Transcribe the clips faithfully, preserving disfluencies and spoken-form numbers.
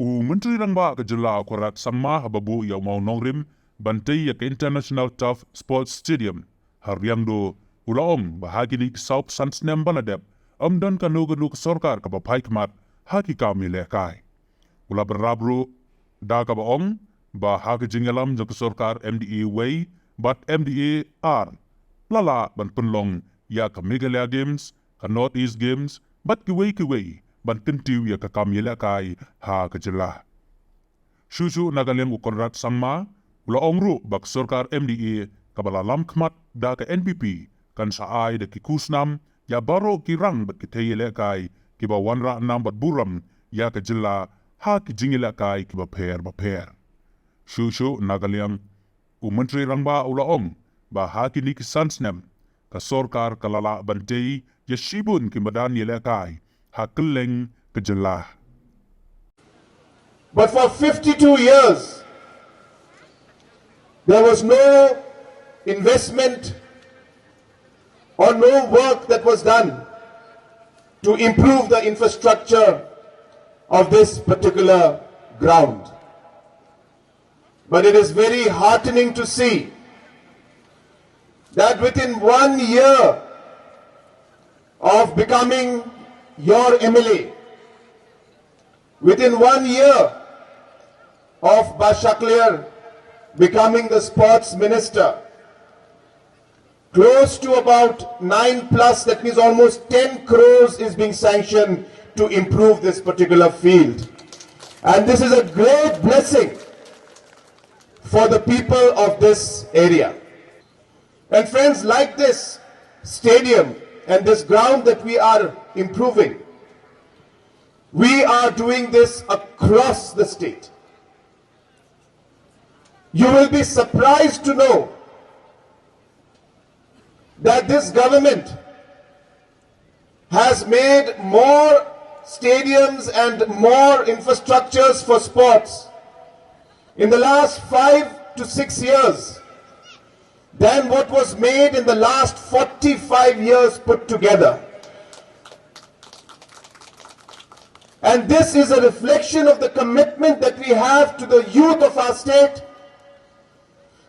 U Myntri Rangbah ka jylla Conrad Sangma haba buh ïa u mawnongrim ban tei ïa ka International Turf Sports Stadium ha Riangdo, u la ong ba ha kine ki saw phew san snem ba la dep, ym don kano kano ka sorkar kaba phai khmat ha ki kam ïalehkai. U la bynrap ruh da kaba ong ba ha ka jingïalam jong ka sorkar M D A wei bad M D A ar, la lah ban pynlong ïa ka Meghalaya Games, ka North East Games bad kiwei kiwei ban kyntiew ïa ka kam ïalehkai ha ka jylla. Shuh shuh na ka liang u Conrad Sangma u la ong ruh ba ka sorkar M D A kaba la lam khmat da ka N P P kan sa ai da ki khusnam ïa baroh ki rang bad ki thei ïalehkai kiba wanrah nam bad burom ïa ka jylla ha ki jingïalehkai kiba pher bapher. Shuh shuh na ka liang u Myntri Rangbah u la ong ba ha kine ki san snem ka sorkar ka la lah ban tei ïa shibun ki madan ïalehkai ha kylleng ka jylla. But for fifty-two years, there was no investment or no work that was done to improve the infrastructure of this particular ground. But it is very heartening to see that within one year of becoming your M L A, within one year of Bah Shakliar becoming the sports minister, close to about nine plus, that means almost ten crores is being sanctioned to improve this particular field. And this is a great blessing for the people of this area. And friends, like this stadium and this ground that we are improving, we are doing this across the state. You will be surprised to know that this government has made more stadiums and more infrastructures for sports in the last five to six years than what was made in the last forty-five years put together. And this is a reflection of the commitment that we have to the youth of our state,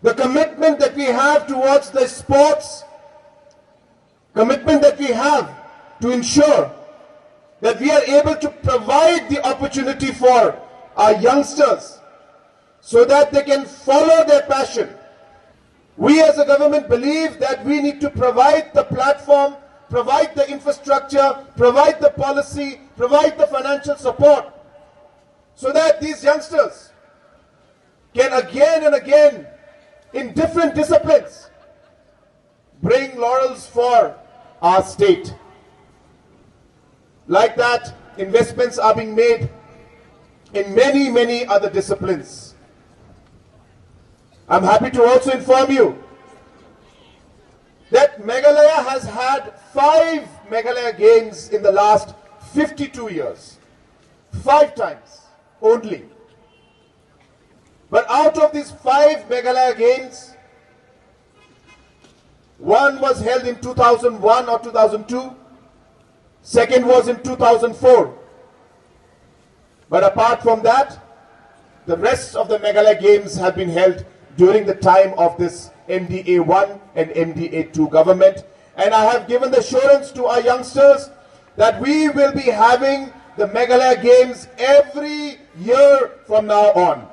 the commitment that we have towards the sports, commitment that we have to ensure that we are able to provide the opportunity for our youngsters so that they can follow their passion. We as a government believe that we need to provide the platform, provide the infrastructure, provide the policy, provide the financial support so that these youngsters can again and again, in different disciplines, bring laurels for our state. Like that, investments are being made in many, many other disciplines. I'm happy to also inform you that Meghalaya has had five Meghalaya Games in the last fifty-two years. Five times only. But out of these five Meghalaya Games, one was held in two thousand one or two thousand two, second was in two thousand four. But apart from that, the rest of the Meghalaya Games have been held during the time of this M D A one and M D A two government. And I have given the assurance to our youngsters that we will be having the Meghalaya Games every year from now on.